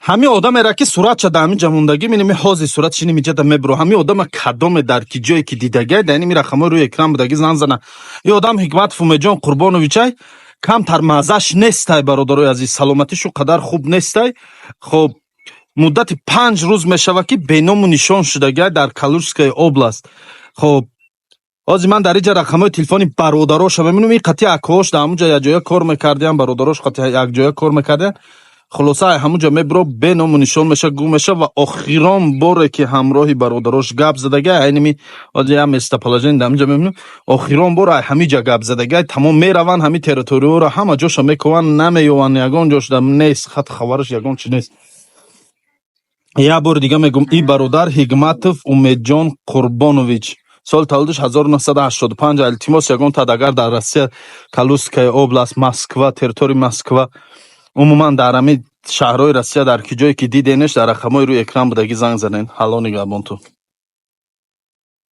Ҳамин одамеро, ки суратша дар ҳамин ҷа мондагӣ, миними ҳозир суратши нимиҷада мебуро. Ҳамин одама кадоме дар ки ҷое ки дидагай, дар иними рақамҳои рӯи экран будагӣ занг зана. Ин одам Ҳикматов Умедҷон Қурбоновичай, камтар маззаш нестай, бародарои азиз, саломатишу қадар хуб нестай. Хоб, муддати 5 рӯз мешавад, ки беному нишон шудагай дар Калужская область. Хоб, ҳозир ман дар инҷа рақамҳои телефони бародароша мебинам. Ин қатъи акош дар ҳамунҷа якҷоя кор мекардиям, бародарош қатъи якҷоя кор мекардиям. Хулоса, ҳамунҷа мебуро, беному нишон меша, гум меша. Ва охирон боре, ки ҳамроҳи бародарош гап задагай, айними ҳозир як местоположение дар ҳаминҷа мебинам, охирон бор ай ҳамиҷа гап задагай. Тамом, мераванд, ҳамин территорияҳоро ҳама ҷоша мекуванд, намеёванд, ягон ҷош нест, хат хабараш ягон чи нест. Як бори дига мегум, ин бародар Ҳикматов Умедҷон Қурбонович, соли таваллудаш 1985. Илтимос, ягон тад агар дар Россия, Калужская область, Москва, территорияи Москва, умуман дар ҳамин шаҳрҳои Россия, дар ки ҷое ки диденеш, дар рақамҳои рӯи экран будагӣ занг занен. Алло нигаҳбон ту.